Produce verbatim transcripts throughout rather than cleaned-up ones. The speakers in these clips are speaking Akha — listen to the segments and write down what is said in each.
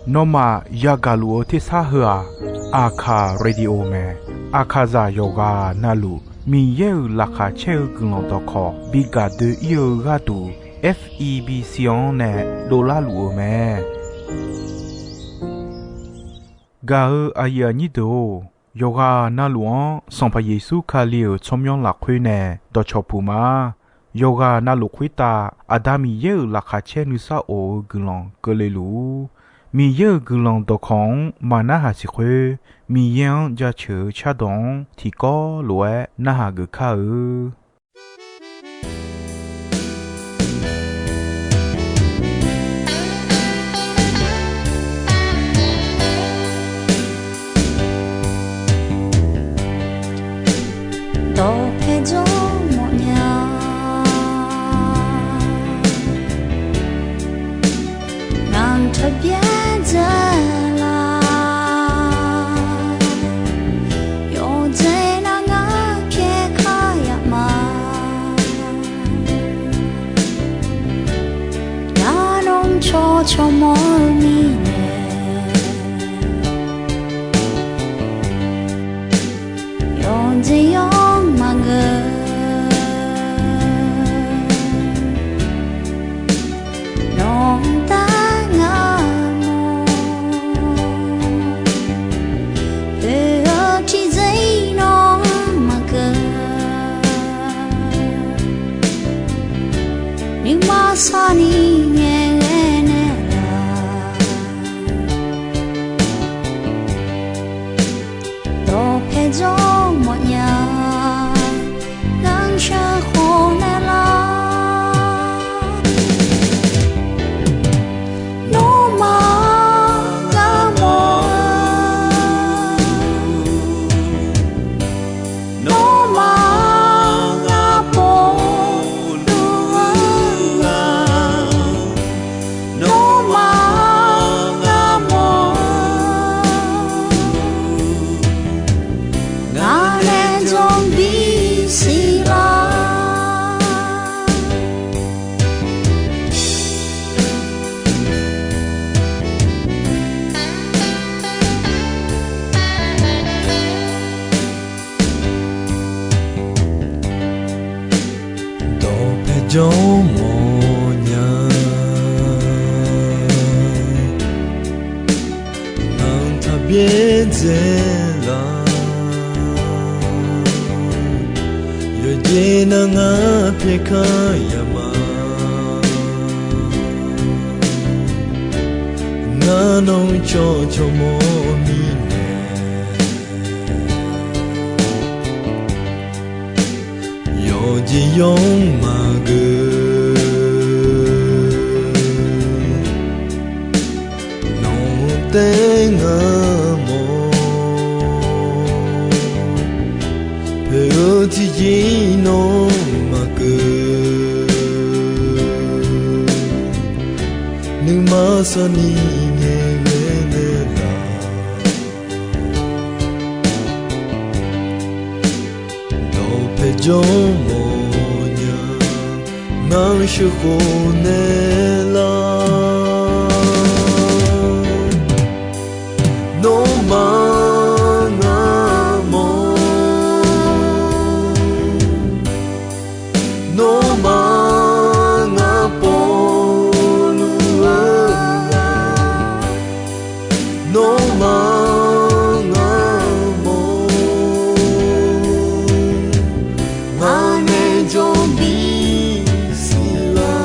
Nawmaf yagaq luf-eu tersar heu-aq, Aqkaq Radio mae. Aqkaqzaq yawqghaq navluf Miqyaer-euq laqkhaq caer-eu guiqlanq dawqkawq bi gaq doe-ir-eu gharduq, F E B C-anr nae dovlar luf-eu mae. Gaq-eu aqyuif aqnyir deuq-or, yawqghaq navluf-anr Sanqpaq Yeqsur Kali-euq tsawrmyanr lafkhoer nae dawqcawq puq ma. Yawqghaq navluf khoertav Aqda Miqyaer-euq laqkhaq caer nuisar of-eu guiqlanq keuvle luf-ur. Miqyaer-euq guiqlanq dawqkawq-anr maqnarhaq siq khoer, Miqyaer-anr jaceuq-eu cardawq-anr tiqkawv lof-aer narhaq geuf kar-eu. Dawqpae jawr mawfnya, ngaq-anr taqbyaer dzae la. Yawqjeq nav ngar pyaeq kar yaf ma. Ngar nawr cawq cawq mawr-eu mirnae, yawqjeq yawr maqgeur. Nawq-anr taef ngar mawr, oe-eu tiqjeq-ir nawr maqgeur. Nuima sarni ngaeqghae naeqlaf, dawqpae jawr mawfnya, ngar sheuqkhof naeqlaf. Nawmaf ngar mawr-eu, nawmaf ngar pov luf-eu, nawmaf ngar mawr-eu, ngaq nae jawr bisiq lar. Dawqpae jawr mawfnya, ngaq-anr taqbyaer dzae la. Yawqjeq nav ngar pyaeq kar yaf ma. Ngar nawr cawq cawq mawr mirnae, yawqjeq yawr maqgeur. Nawq-anr taef ngar mawr, poeq-eu tiqjeq-ir nawr maqgeur. Nuima sarni ngaeqghae naeqlaf, dawqpae jawr mawfnya, ngar sheuqkhof naeqlaf. Nawmaf ngar mawr, nawmaf ngar pov luf-eu, nawmaf ngar mawr, ngaq nae jawr bisiq lar.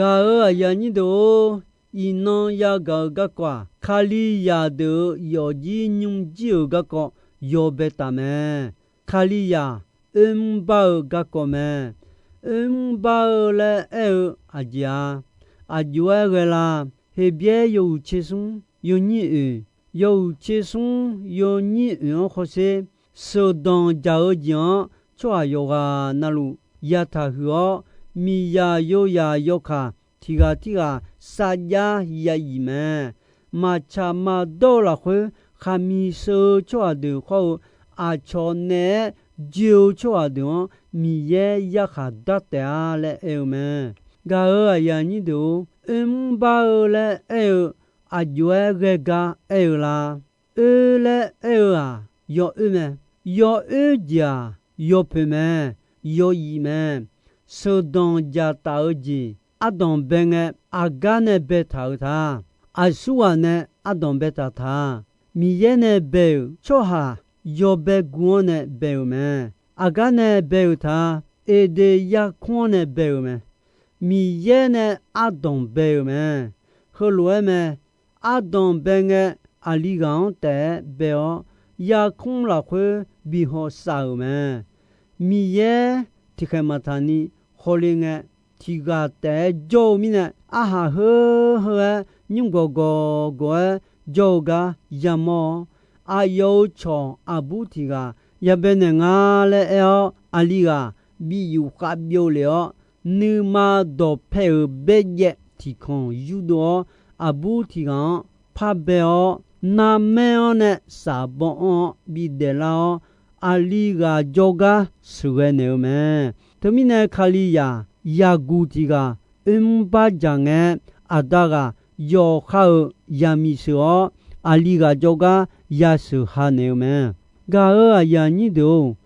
Gaq-euq aqyuif aqnyir deuq-or, iqnan yagaq-euq garkawv-aq, Kalizaq deuq-euq yawfjir nymrjir-euq garkawv yawbae taf mae. Kalizaq oermr bar-eu garkawv mae. Oermr bar-eu laer aer-eu aqjeq-a, aqjox-aer ghae la? Heqbyaer yawhuiq tser smr yawnyir oeq, yawhuiq tser smr yawnyir oeq-anr hawsher, sheuqdanq jaq-eu jeq-anr tsawrhaq yawqghaq navluf yataq huiq-awr, miqzaq yawzaq yawkaq tiq ghaq tirghaq sarjax ya yif mae. Maqtsaq maqdawr-eu lafkhoer khaqmiq sheu-eu tsawrhaq deuq khawr-eu, aqcawq naeq-aer joe-eu tsawrhaq deuq-anr Miqyaer yarkhaq dar taef-a laer aer-eu mae. Gaq-euq aqyuif aqnyir deuq-or, oermr bar-eu laer aer-eu aqjox-aer ghae gar aer-eu la? Oer laer aer-eu-aq, yawoer mae. Yawoer jeq-aq, yawpoeq mae, yawyif mae. Sheuqdanq dzaqtaf-eu jeq ardanq bae ngae, aqgar nae baetaq-euq ta. Aqsurghaq nae ardanq baetaq ta. Miqyaer nae bae-euq tsawrhaq yawbae guv-anr nae bae-euq mae. Aqgar nae bae-euq ta. Eqdeq yarkmr-anr nae bae-euq mae. Miqyaer nae ardanq bae-euq mae. Heulof-aer mae. Ardanq bae ngae, aqli ghaq-anr taef-aer bae-awr, yarkmr lafkhoer bi hawsav-euq mae. Miqyaer tiqkhaeq maqtaq ni hawle ngae, tiq ghaq taef-aer jawr-eu mirnae, arhaq heu heu-aer nymr gawq gawq gawq-aer jawr-eu gar yamawr-awr, aqyawf-euq cawq aqbur tiq ghaq yabae naeq nga laer aer-awr, aqli ghaq bi yuf khavbyov lef-awr, nuima dawqpae-euq baerjaev tiqkanq yurdov-awr, aqbur tiq ghaq-anr parbae-awr, narmaer-anr nae shafbaw anr-awr bidaef lar-awr, aqli ghaq jawrgar sheuqghae naeq-eu mae. Teumirnae, Kalizaq yaguq tiq ghaq oermr bar dzaq ngae, aqda ghaq yawqha-euq yaqmiq sheuq-awr, aqli ghaq jawrgar yasheuq ha naeq-eu mae. Gaq-euq aqyuif aqnyir deuq-or,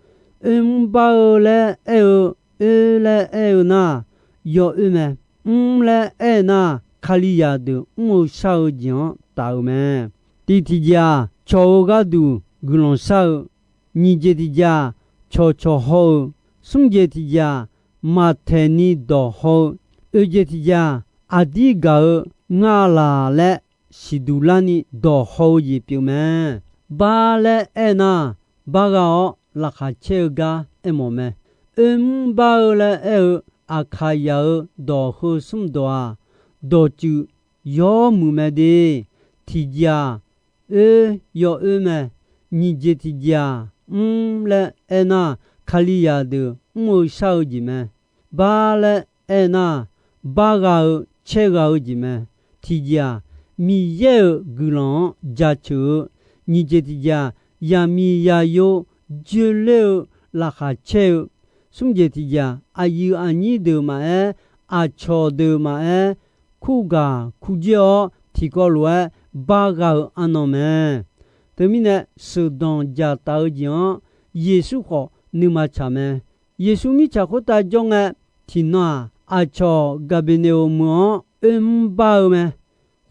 oermr bar-eu laer aer-eu, oer laer aer-eu nar, yawoer mae. Mr laer aer nar, Kalizaq deuq mr-eu shar-eu jeq-anr taf-eu mae. Tiq tiqjeq-aq, cawq-eu gharduq guiqlanq shar-eu. Nyiq jeq tiqjeq-aq, cawqcawq haw-eu. Smr jeq tiqjeq-aq, maqtaeq ni dawq haw-eu. Oeq jeq tiqjeq-aq, aqdir gaq-eu ngar laq laer siqduq larni dawq haw-eu jeq pyeuf mae. Bar laer aer nar, bar gha-awr laqkhaq caer-eu gar aermawf mae. Oermr bar-eu laer aer-eu, Aqkaqyaq-euq dawq heu smr dawq-aq, dawqtsuif yawmuiq mae de. Tiqjeq-aq, oer yawoer mae. Nyiq jeq tiqjeq-aq, mr laer aer nar, Kalizaq deuq mr-eu shar-eu jeq mae. Bar laer aer nar, bar gha-eu caer gha-eu jeq mae. Tiqjeq-aq, Miqyaer-euq guiqlanq-anr jaceuq-eu. Nyiq jeq tiqjeq-aq, yaqmiq yaqyo joeler-eu laqkhaq caer-eu. Smr jeq tiqjeq-aq, aqyuif aqnyir deuq maqaer, aqcawq deuq maqaer, kurgaq kurdzoer-awr tiqkawv lof-aer bar gha-eu arnan mae. Teumirnae, sheuqdanq dzaqtaf-eu jeq-anr Yeqsur khawf nuima tsaq mae. Yeqsur mirtsaq khoertav jawr ngae, tiqnan-aq, aqcawq Gaqbeqneqoq meuq-anr oermr bar-eu mae.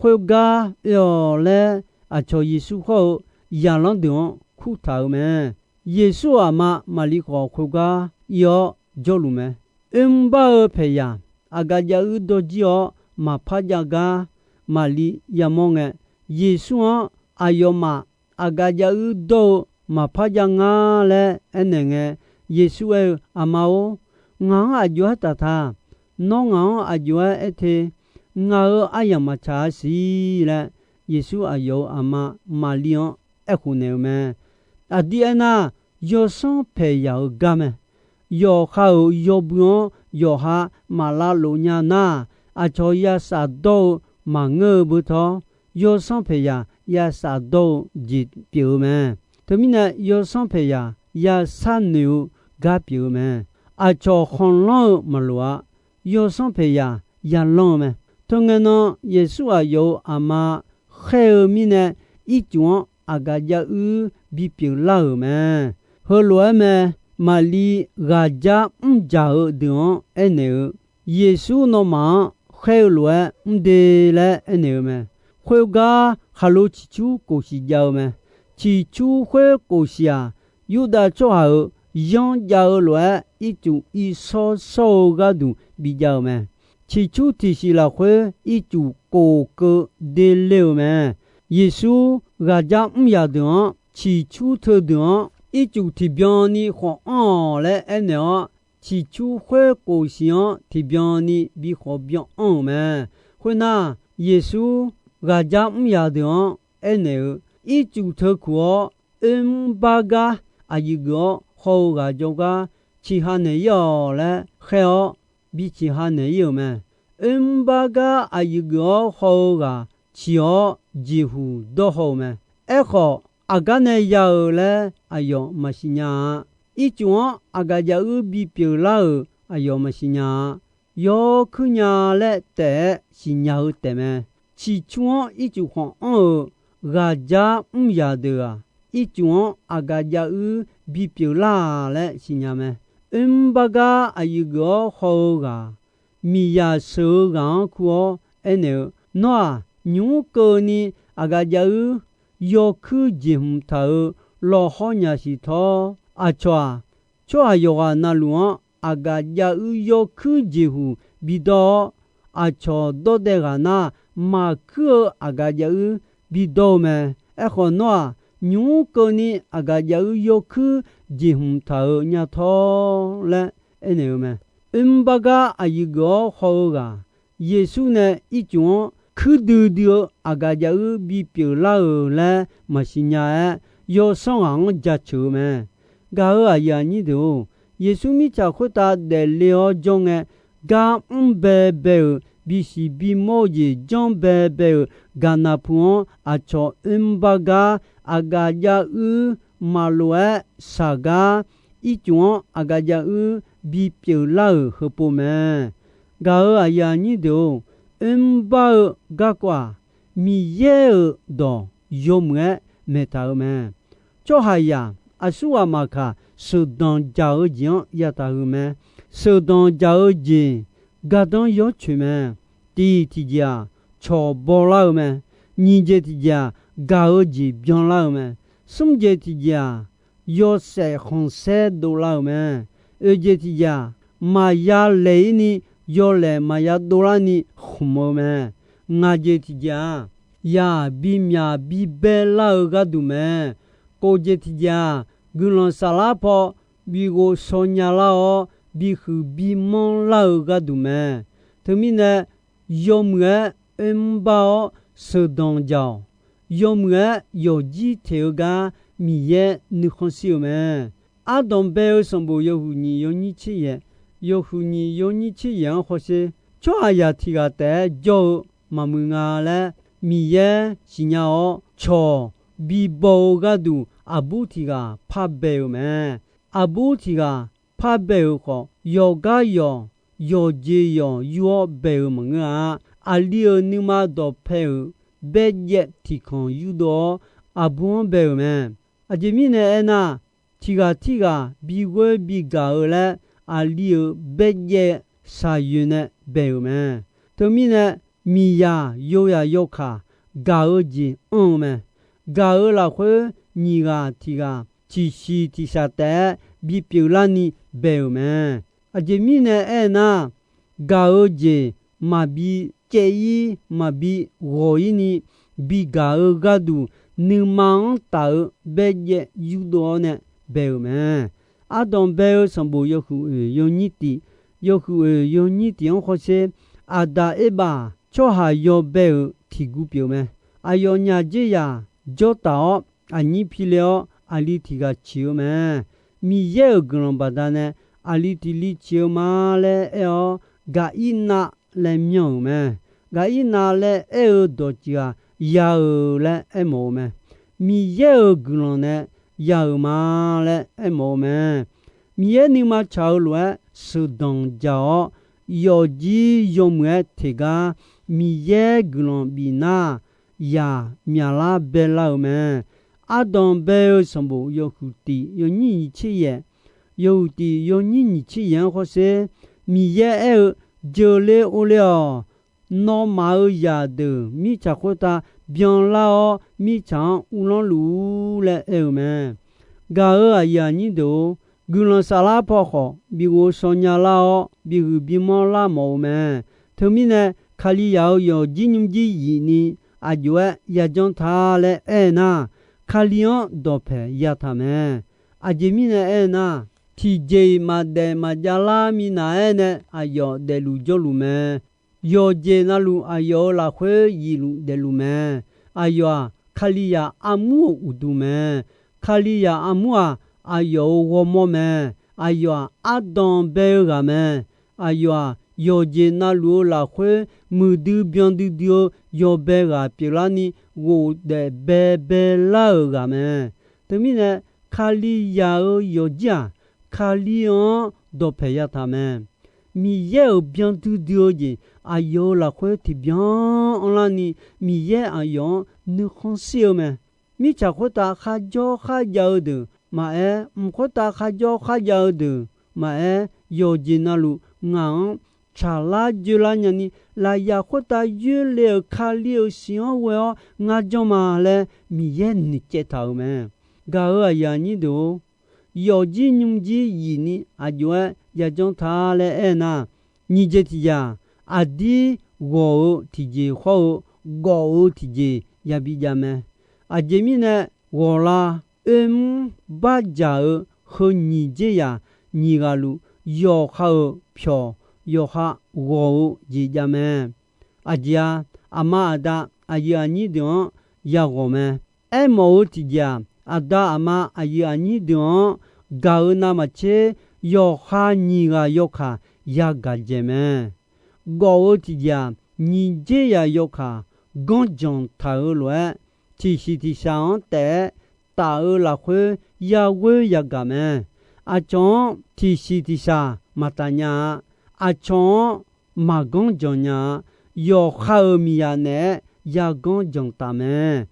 Khoergar oe-awq laer, aqcawq Yeqsur hawr-eu zaqlanr deuq-anr kurtaq-euq mae. Yeqsur aqma Maqli khawf khoergar ir-awr jawrluf mae. Oermr bar-eu paeqyaq, aqgaf jav uir dawr jir-awr maqpar jav gar Maqli yamawr ngae, Yeqsur-anr aqyawfmaf aqgaf jav uir dawr-eu maqpar jav ngar laer aernaeq ngae, Yeqsur aer-eu, Aqma-or, ngaq-anr aqjox-aer taf ta. Nawr ngaq-anr aqjox-aer aer te. Ngaq-euq aryamq maqtsaq-a siq laer, Yeqsur aqyawf-euq aqma Maqli-anr aerkhof naeq-eu mae. Aqdir aernar, yawsanr paeqyaq-euq gar mae. Yawqha-euq yawbui-anr yawqha maqlavlof nya nar, aqcawq yasaf dawr-eu maqngeur-eu beutawr, yawsanr paeqyaq yasaf dawr-eu jeq pyeuf-eu mae. Teumirnae, yawsanr paeqyaq yasar noeq-eu gar pyeuf-eu mae. Aqcawq khanqlanr-eu maqloq-a. Yawsanr paeqyaq yalanr-eu mae. Teungae nan, Yeqsur aqyawf-euq aqma khaer-eu mirnae, ircuf-anr aqgaf jav uir bipyeuf lar-euq mae. Heulof-aer mae. Maqli ghaqjar mr dzaq-eu deuq-anr aernaeq-eu, Yeqsur nawmaf-anr khaer-eu lof-aer mr de laer aernaeq-eu mae. Khoergar khaqlo ciqcur kof siq jav-eu mae. Ciqcur khoer kof siq-aq, Yurdav tsawrhaq-euq yanr jav-eu lof-aer ircuf irshawr shawr-eu gharduq bijav-euq mae. Ciqcur tiqsiq lafkhoer ircuf kof keuv dele-euq mae. Yeqsur ghaqjar mr yaq deuq-anr, ciqcur teudeuq-anr ircuf tiqbyan ni khawf anr-awq laer aernaeq-awr, ciqcur khoer kof siq-anr tiqbyan ni bi khawf byan anr-euq mae. Khoernar, Yeqsur ghaqjar mr yaq deuq-anr aernaeq-eu, ircuf teukuq-awr oermr bar gar aqyuif geuf-awr haw-eu ghaq jawrgar ciqha naeq-ir-awq laer khaer-awr, bi ciqha naeq-ir-euq mae. Oermr bar gar aqyuif geuf-awr haw-eu ghaq ciq-awr jeqhuq dawr haw-eu mae. Aerkhawf, aqgar nae ya-eu laer aqyawf maqsiq nya-a. Ircuf-anr aqgaf jav uir bipyeuf lar-euq aqyawf maqsiq nya-a. Yawkuir nya laer taef-aer siqnya-eu taefmae. Ciqcur-anr ircuf khanq anr-eu ghaqjar mr yaq deuq-aq, ircuf-anr aqgaf jav uir bipyeuf lar-a laer siqnya mae. Oermr bar gar aqyuif geuf-awr haw-eu ghaq, miqzaq sheuq-eu ghaq-anr kur-awr aernaeq-eu, Nawr-aq, nymq mr keuvni aqgaf jav uir yawkuir jeqhmq taq-euq lawqhawr nya siq tawr. Aqcawq-aq, tsawrhaq yawqghaq na luf-anr aqgaf jav uir yawkuir jeqhuq bidawr-awr, aqcawq dawrdae ghaq nar, maqkuir-eu aqgaf jav uir bidawr-eu mae. Aerkhawf, nawr-aq, nymq mr keuvni aqgaf jav uir yawkuir jeqhmq taq-euq nya tawr laer aernaeq-eu mae. Oermr bar gar aqyuif geuf-awr haw-eu ghaq, Yeqsur nae ircuf-anr kuir duidui-eu aqgaf jav uir bipyeuf lar-euq laer maqsiq nya-aer, yawsanr ghaq-anr jaceuq-eu mae. Gaq-euq aqyuif aqnyir deuq-or, Yeqsur mirtsaq khoertav daefle-awr jawr ngae, gar mr baebae-euq bisiq bimawr-eu jeq janr baebae-euq gaqnaq pu-anr aqcawq oermr bar gar aqgaf jav uir maqlof-aer shaq gar, ircuf-anr aqgaf jav uir bipyeuf lar-euq heupov mae. Gaq-euq aqyuif aqnyir deuq-or, oermr bar-eu garkawv-aq, Miqyaer-euq dawq yawmuiq-aer maeqtaq-eu mae. Tsawrhaqzaq aqsurghaq maqkaq, sheuqdanq jaq-eu jeq-anr yataq-euq mae. Sheuqdanq jaq-eu jeq gardanr yawcoeq mae. Tiq tiqjeq-aq, cawq bawlar-eu mae. Nyiq jeq tiqjeq-aq, gaq-eu jeq byanlar-eu mae. Smr jeq tiqjeq-aq, yawshaef khanqsaer dovlar-euq mae. Oeq jeq tiqjeq-aq, maqya laeq-ir ni yawlaeq maqya dovlar ni khmq-eu mae. Ngaq jeq tiqjeq-aq, yaq bimyaq bibae lar-eu gharduq mae. Kof jeq tiqjeq-aq, guiqlanq saflar paw bi ghovshaw nya lar-awr, bihuiq bimanr lar-eu gharduq mae. Teumirnae, yawmuiq-aer oermr bar-awr sheuqdanq jaq-awq. Yawmuiq-aer yawqjir teq-eu gar Miqyaer nuikhanr shir-eu mae. Ardanq bae-eu sanqbof yawhuiq nyiq yawnyir tser yaeq, yawhuiq nyiq yawnyir tser yaeq-anr hawsher, tsawrhaqzaq tiq ghaq taef-aer jawr-eu maqmuiq nga laer Miqyaer siqnya-awr, cawq bibaw-eu gharduq aqbur tiq ghaq par bae-euq mae. Aqbur tiq ghaq par bae-euq khawf, yawqgar yawq, yawqjeq yawq yur-awr bae-euq maqngeur-a. Aqli-euq nuima dawqpae-euq baerjaev tiqkanq yurdov-awr aqbur-anr bae-euq mae. Aqjeq mirnae aernar, tiq ghaq tirghaq bighoer bigaq-eu laer aqli-euq baerjaev shaqyoeq nae bae-euq mae. Teumirnae, miqzaq yawzaq yawkaq gaq-eu jeq anr-eu mae. Gaq-eu lafkhoer nyiq ghaq tiq ghaq tiqshiq tiqshaq taef-aer bipyeuf larni bae-euq mae. Aqjeq mirnae aernar, gaq-eu jeq maqbi caev-ir maqbi ghawq-ir ni bigaq-eu gharduq, nuima-anr taf-eu baerjaev yurdov-awr nae bae-euq mae. Ardanq bae-eu sanqbof yawhuiq oeq yawnyir tiq, yawhuiq oeq yawnyir tiq-anr hawsher, Aqdaq Erbaq tsawrhaq yawbae-euq tiq gu pyeuf mae. Aqyawfnyaf dzerzaq jawrtaf-awr, aqnyir pile-awr aqli tiq ghaq ciq-eu mae. Miqyaer-euq guiqlanq baqdanae aqli tiq li ciq-eu ma laer aer-awr, Gaqirnav laer myanr-euq mae. Gaqirnav laer aer-eu dawq ciq ghaq ya-euq laer aermawf-eu mae. Miqyaer-euq guiqlanq nae ya-euq ma laer aermawf-eu mae. Miqyaer nuima tsaq-eu lof-aer sheuqdanq jaq-awr, yawfjir yawmuiq-aer teq gar Miqyaer guiqlanq bif nar, yaq myaqlar baelar-euq mae. Ardanq bae-eu sanqbof yawhuiq tiq yawnyir nyiq tser yaef, yawhuiq tiq yawnyir nyiq tser yaef-anr hawsher, Miqyaer aer-eu, Jeuqle orle-awq. Nawmaf-euq zaqdeuq mirtsaq khoertav byanlar-awr, mirtsaq-anr uvlanr luf-ur laer aer-eu mae. Gaq-euq aqyuif aqnyir deuq-or, guiqlanq saflar paw khawf bi ghovshaw nya lar-awr, bihuiq bimanr lar mawf-eu mae. Teumirnae, Kalizaq-euq yawqjir nymrjir yif ni aq jov-aer yajanr ta laer aernar, Kali-anr dawqpaeq yataq mae. Aqjeq mirnae aernar, tiqjeq-iq maqdaef maqjav lar minav-aer nae aqyawf daefluf jawrluf mae. Yawqjeq navluf aqyawf-euq lafkhoer yifluf daefluf mae. Aqyawf-aq, Kalizaq armur-euq uqduq mae. Kalizaq armur-aq, aqyawf-euq ghawrmawr mae. Aqyawf-aq, ardanq bae-eu ghaq mae. Aqyawf-aq, yawqjeq navluf-eu lafkhoer muiqdui byandui dui-eu yawbae ghaq pyeuflarni ghofdaef baebae lar-euq ghaq mae. Teumirnae, Kalizaq-euq yawqjir-aq, Kali-anr dawqpaeq yataq mae. Miqyaer-euq byandui dui-eu jeq aqyawf-euq lafkhoer tiqbyan anrlarni, Miqyaer aqyawf-anr nuikhanr shir-eu mae. Mirtsaq khoertav kharjawr kharjav-eu deuq maqaer, mq khoertav kharjawr kharjav-eu deuq maqaer, yawqjeq navluf ngaq-anr tsaqlar joelar nyani, lafyaq khoertav yoerle-euq Kali-euq siq-anr ghoe-awr ngar janr ma laer Miqyaer noeqcaev taq-euq mae. Gaq-euq aqyuif aqnyir deuq-or, yawfjir nymrjir yifni aqjox-aer yajanr ta laer aernar, nyiq jeq tiqjeq-aq, aqdir ghawq-eu tiqjeq hawr-eu gawf-eu tiqjeq yabi jav mae. Aqjeq mirnae, ghawqla oermr bardzaq-eu heu nyiq jeq yaq nyiq ghaq luf yawqha-euq pyawq yawqha ghawq-eu jeq jav mae. Aqjeq-a, aqma aqda aqyuif aqnyir deuq-anr yaghawq mae. Aermawf-eu tiqjeq-aq, aqda aqma aqyuif aqnyir deuq-anr gaq-eu navmaqtser, yawqha nyiq ghaq yawkaq yagaq dzaeq mae. Gawf-eu tiqjeq-aq, nyiq jeq yaq yawkaq ganrjanq taq-eu lof-aer, tiqsiq tiqshaq-anr taef-aer taf-eu lafkhoer yaghoer yagaq mae. Aqcawq-anr tiqsiq tiqshaq maqtaf nya-a. Aqcawq-anr maqganr janq nya-a. Yawqha-euq miqyaq naeq-aer yaganr janq taf mae.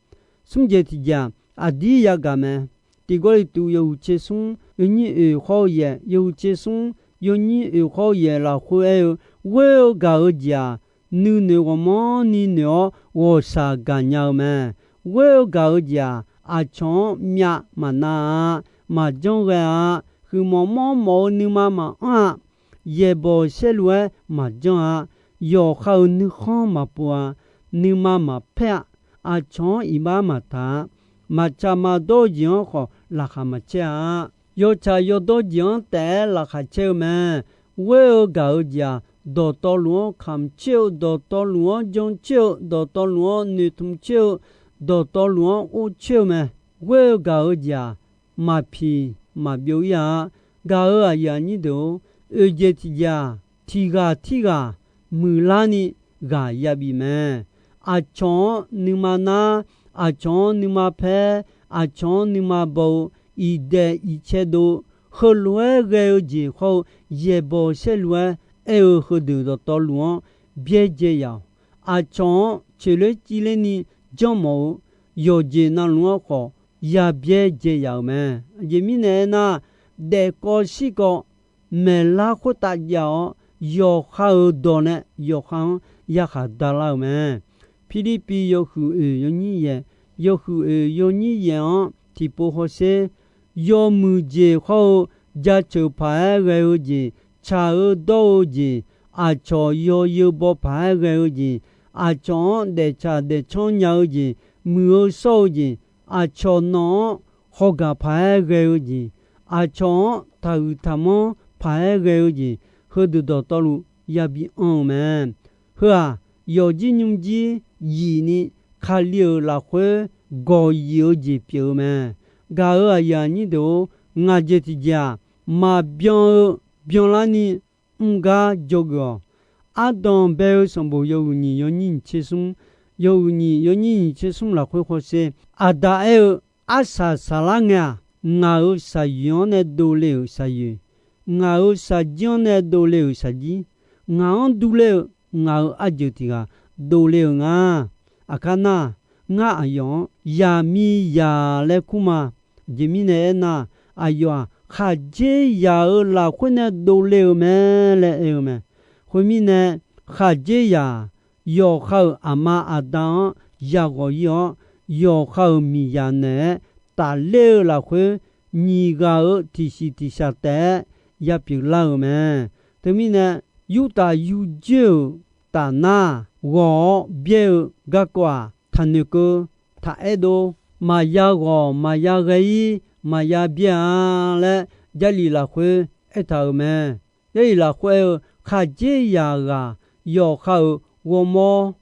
Smr jeq tiqjeq-aq, aqdir yagaq mae. Tiq Gawrliqtu yawhuiq tser smr yawnyir oeq khawr-eu yaeq, yawhuiq tser smr yawnyir oeq khawr-eu yaeq lafkhoer aer-eu, ghoer-eu gaq-eu jeq-aq, nuinoeq ghawqmanrni noeq-awr ghawqshaq gaqnya-eu mae. Ghoer-eu gaq-eu jeq-aq, aqcawq-anr myav maqnav-a, maqjanr ghae-a, huiqmawf mawrmawf-eu nuima maqanr-a, yaeqbawq saerlu-aer maqjanr-a, yawqha-euq nuikhanr maqpov-a, nuima maqpaer-a, aqcawq-anr iqbax maqtaq-a, maqtsaq maqdawr-eu jeq-anr khawf laqkhaq maqcaer-a. Yawtsaq yawdawr jeq-anr taef-aer laqkhaq caer-eu mae. Ghoer-eu gaq-eu jeq-aq, dawqtawvluf-anr kamq coer-eu, dawqtawvluf-anr jancoer-eu, dawqtawvluf-anr noeqtmq coer-eu, dawqtawvluf-anr or coer-eu mae. Ghoer-eu gaq-eu jeq-aq, maqpiq maqbyov ir-a. Gaq-euq aqyuif aqnyir deuq-or, oeq jeq tiqjeq-aq, tiqghaq tirghaq muiqlarni ghaq yabif mae. Aqcawq-anr nuima nar, aqcawq-anr nuima paer, aqcawq-anr nuima baw-eu iqdaeq iqcae dov, heulof-aer ghae-eu jeq hawr-eu yaeqbawq saerlu-aer aer-eu heudeuq dawqtawvluf-anr byaerdzae yaf-awq. Aqcawq-anr coeqler civlerni janrmawf-eu yawqjeq navluf-anr khawf yabyaerdzae yaf-euq mae. Aqjeq mirnae aernar, daefkawv shirkawv maeqlar khoertav jav-awr, yawqha-euq dawq nae yawqha-anr yarkhaq dalar-euq mae. Pirlirpiv yawhuiq oeq yawnyir yaeq, yawhuiq oeq yawnyir yaeq-anr tiqpov hawsher, yawmuiq jeq hawr-eu jaceuq paq-aer ghae-eu jeq, tsaq-eu dawr-eu jeq, aqcawq yawzeu baw paq-aer ghae-eu jeq, aqcawq-anr daeftsaq daefcanr nya-eu jeq, muiq-eu shawr-eu jeq, aqcawq nawq-anr hawgaq paq-aer ghae-eu jeq, aqcawq-anr taqhuiq taqmanr paq-aer ghae-eu jeq, heudeuq dawqtawvluf yabi anr-eu mae. Heu-aq, yawqjir nymrjir yifni Kali-euq lafkhoer gawq yif-eu jeq pyeuf-eu mae. Gaq-euq aqyuif aqnyir deuq-or, ngaq jeq tiqjeq-aq, maqbyan-eu byanlarni mr gar dzawgeuf-awq. Ardanq bae-eu sanqbof yawhuiq nyiq yawnyir nyiq tser smr, yawhuiq nyiq yawnyir nyiq tser smr lafkhoer hawsher, Aqda aer-eu, Arsaq saqlar ngae-aq, ngaq-euq shaqyoeq-anr nae dovle-euq shaqyoeq, ngaq-euq shaqjir-anr nae dovle-euq shaqjir, ngaq-anr durler-eu ngaq-euq arjeuq tiq ghaq dovle-euq nga. Aqkar nar, ngar aqyawf-anr yaqmiqzaq laer kur ma. Aqjeq mirnae aernar, aqyawf-aq, khaqdzerzaq-euq lafkhoer nae dovle-euq mae laer aer-eu mae. Khoermirnae, khaqdzerzaq yawqha-euq aqma aqda-anr yaghawq ir-awr, yawqha-euq miqzaq naeq-aer tafler-eu lafkhoer, nyiq ghaq-euq tiqsiq tiqshaq taef-aer yapyeuf lar-euq mae. Teumirnae, Yurtaf yurdzoer-euq tafnar ghawq-awr byaer-eu garkawv-aq, taqnoeq keuv, taqaer dov, maqya ghawq maqya ghae-ir, maqya byaer-a laer Jarlif lafkhoer aertaq-euq mae. Jarlif lafkhoer aer-eu, khaqdzerzaq ghaq yawqha-euq ghawrmawr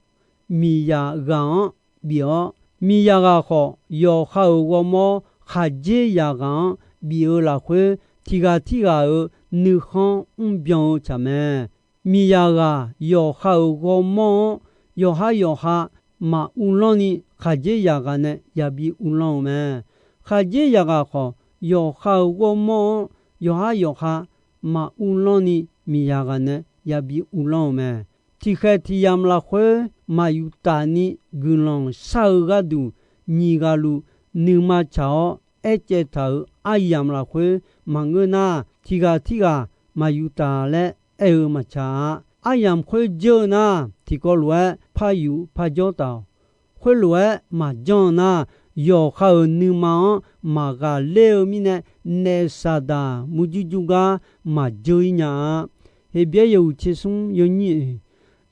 miqzaq ghaq-anr bif-awr, miqzaq ghaq khawf yawqha-euq ghawrmawr khaqdzerzaq ghaq-anr bif-eu lafkhoer, tiq ghaq tirghaq-euq nuikhanr mrbyan-eu tsaq mae. Miqzaq ghaq yawqha-euq ghawrmawr-anr yawqhar yawqha maquvlanr ni, khaqdzerzaq ghaq nae yabi uvlanr-eu mae. Khaqdzerzaq ghaq khawf, yawqha-euq ghawrmawr-anr yawqhar yawqha maquvlanr ni, miqzaq ghaq nae yabi uvlanr-eu mae. Tiqkhaeq tiq yamq lafkhoer maqyuftaf ni guiqlanq shar-eu gharduq nyiq ghaq luf nuima tsaq-awr aercaev taq-euq aryamq lafkhoer maqngeur nar, tiq ghaq tirghaq maqyuftaf laer aer-eu maqtsaq-a. Aryamq khoer dzeur-eu nar, tiqkawv lof-aer par yuf par jawr taf-awq. Khoerlof-aer maqjanr-eu nar, yawqha-euq nuima-anr maqghaqler-eu mirnae, naef Saqdaq murjur jur gar maqdzeur-ir nya-a. Heqbyaer yawhuiq tser smr yawnyir oeq,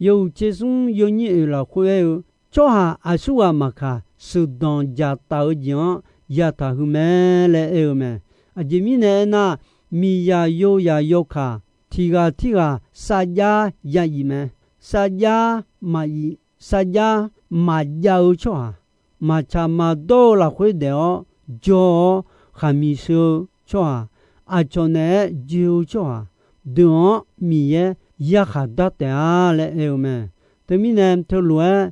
yawhuiq tser smr yawnyir oeq lafkhoer aer-eu, tsawrhaq aqsurghaq maqkaq, sheuqdanq dzaqtaf-eu jeq-anr yataq heu mae laer aer-eu mae. Aqjeq mirnae aernar, miqzaq yawzaq yawkaq tiq ghaq tirghaq sarjax ya iq mae. Sarjax maq iq, sarjax maqjav-eu tsawrhaq, maqtsaq maqdawr-eu lafkhoer daef-awr jawr-awr khaqmiq sheu-eu tsawrhaq, aqcawq naeq-aer joe-eu tsawrhaq deuq-anr Miqyaer yarkhaq dar taef-a laer aer-eu mae. Teumirnae teulof-aer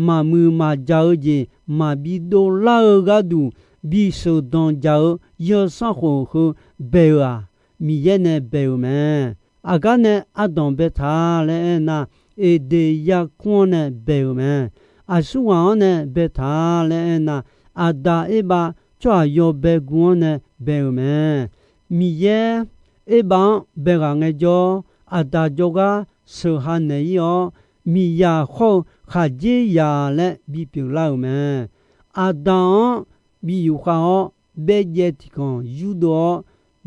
maqmuiq maqjaq-eu jeq maqbi dovlar-eu gharduq bi sheuqdanq dzaq-eu zanrsanrkhof heu bae-euq-aq, Miqyaer nae bae-euq mae. Aqgar nae ardanq baetaq-a laer aernar, Eqdeq yarkmr-anr nae bae-euq mae. Aqsurghaq-anr nae baetaq-a laer aernar, Aqda Erbav tsawrhaq yawbae gu-anr nae bae-euq mae. Miqyaer Erbav-anr bae ghaq ngaejawr, Aqda jawrgar sheuq ha naeq-ir-awr, miqzaq khawr-eu khaqdzerzaq laer bipyeuf lar-euq mae. Aqda-anr bi yufkhav-awr, baerjaev tiqkanq yurdov-awr,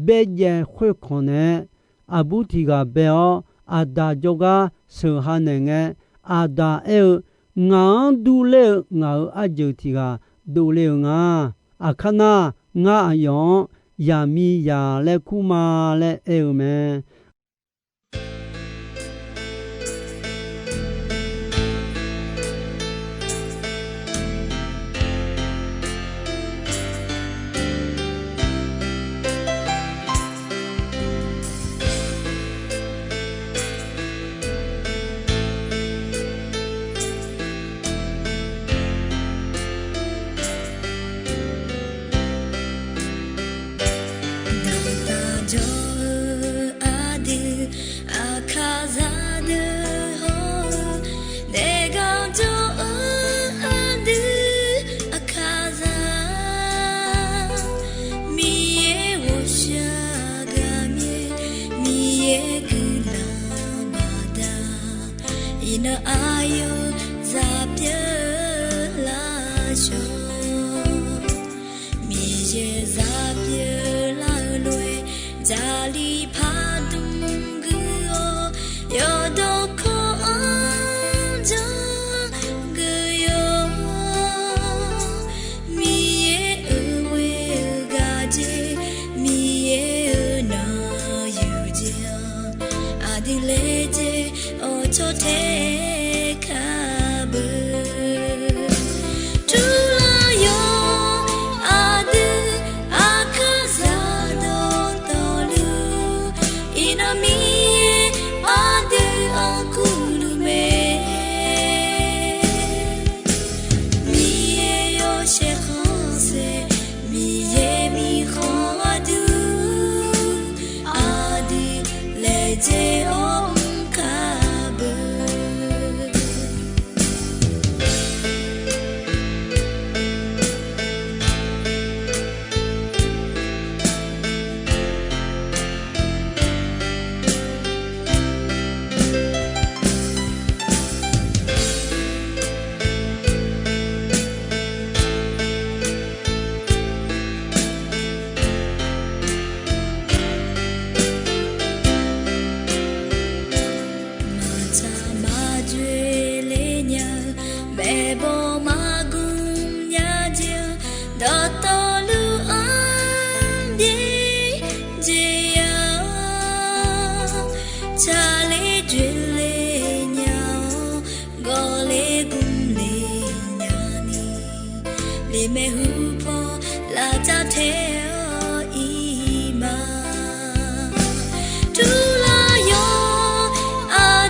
baerjaev khoerkanq naeq-aer, aqbur tiq ghaq bae-awr, Aqda jawrgar sheuq ha naeq ngae, Aqda aer-eu, Ngaq-anr durler-eu ngaq-euq arjeuq tiq ghaq dovle-euq nga. Aqkar nar, ngar aqyawf-anr yaqmiqzaq laer kur ma laer aer-eu mae. Dawqtaq jawr-eu aqdui, aqkaqzaq deuq hawr-eu, daefganr jawr-eu aqdui, aqkaqzaq, Miqyaer ghawqshaq gaqmyaer, Miqyaer guiqlanq baqda, iqnan aqyawf zaq pyeuf laf shawr. Miqyaer zaq pyeuf lar-eu lof-aer, Jarlif pardmq guiq-awr, yawqdawq kawv-anr janr guiq yawr. Miqyaer-euq ghoer-eu gaq jeq, Miqyaer-euq nanq yuq jeq-anr, aqdui laejae-awr cawtae kar beu. Turlar yawr aqdui, aqkaqzaq dawqtawvluf, iqnan Miqyaer aqdui-anr kurluf mae. Miqyaer yawshaef khanqsaer, Miqyaer mirkhanq aqdui, aqdui laejae-awr mr kar beu. Maqtsaq maqdzoeq le nya-eu, maeqbawq maqgmq nya jeq-anr, dawqtawvluf-anr byaerdzae ya-awr, tsaqler dzoeqle nya-awr, gawqler gmqle nya ni, lemaeq hupaw lavcav tae-awr iq ma. Turlar yawr aq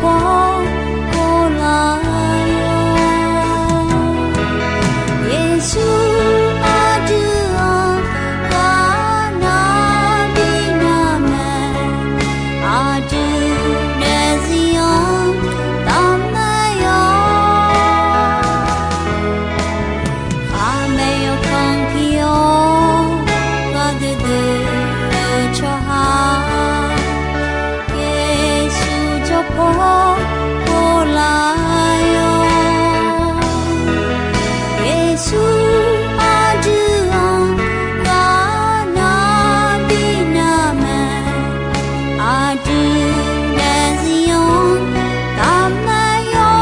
jawrpaw ghoflar-awr, Yeqsur aqdui-anr ghaqnar bi nar mae, aqdui daefzir-anr tafmaeq-awr, khaqmae yawkanr pir-awr ghaqdui dui-eu tsawrhaq, Yeqsur jawrpaw ghoflar-awr, Yeqsur aqdui-anr ghaqnar bi nar mae, aqdui daefzir-anr tafmaeq-awr,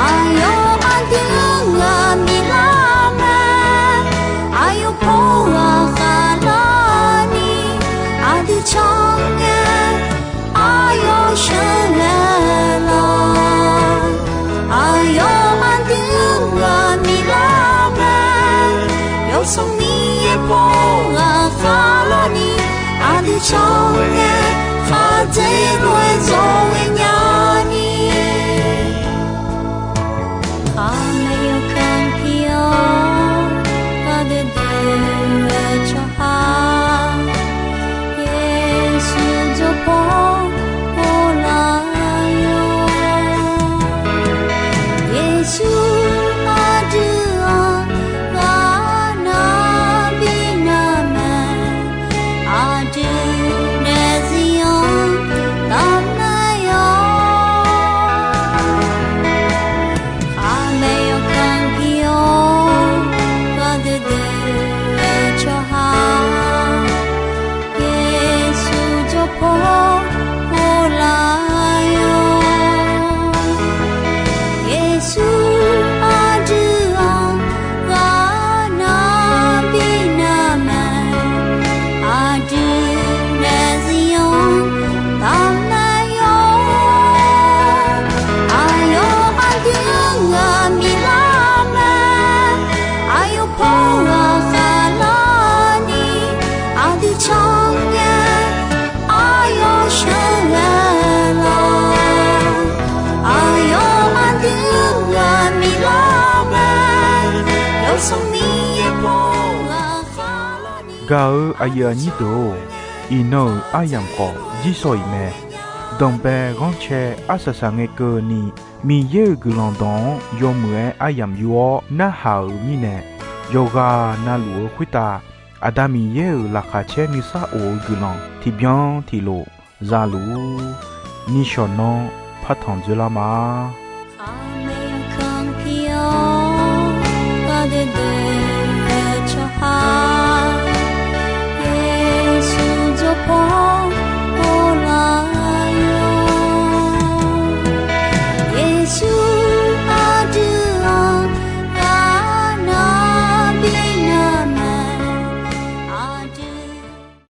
aqyawf aqdui-anr ghaq miqlar mae, aqyawf paw ghaq khavlarni aqdui can ngae, aqyawf sheuqghae lawq. Aqyawf aqdui-anr ghaq miqlar mae, Yawsanr Miqyaer paw ghaq khavlarni aqdui can ngae, khaqdzerzir lof-aer dzawr ghae nyani, khaqmae yawkanr pir-awr ghaqdui dui-eu tsawrhaq, Yeqsur jawrpaw ghoflar-awr, Yeqsur aqdui-anr ghaqnar bi nar mae, aqdui daefzir-anr tafmaeq-awr, khaqmae yawkanr pir-awr ghaqdui dui-eu tsawrhaq, Yeqsur jawrpaw ghoflar-awr, Yeqsur aqdui-anr ghaqnar bi nar mae, aqdui daefzir-anr tafmaeq-awr, aqyawf aqdui-anr ghaq miqlar mae, aqyawf paw ghaq khavlarni aqdui can ngae, aqyawf sheuqghae lawq. Aqyawf aqdui-anr ghaq miqlar mae, Yawsanr Miqyaer paw ghaq khavlarni. Gaq-eu aqyuif aqnyir deuq-or, iqnan-euq aryamq khawf jir shawq-iq mae. Danqbae ghanrcae arsaq saq ngae keuvni, Miqyaer-euq guiqlanq dawq-anr yawmuiq-aer aryamq yur-awr narhaq-euq mirnae, yawqghaq na luf-eu khoertav Aqda Miqyaer-euq laqkhaq caer nuisar of-eu guiqlanq tiqbyan tiqlof za luf-ur. Nishawq nanr partanq dzoerlar ma.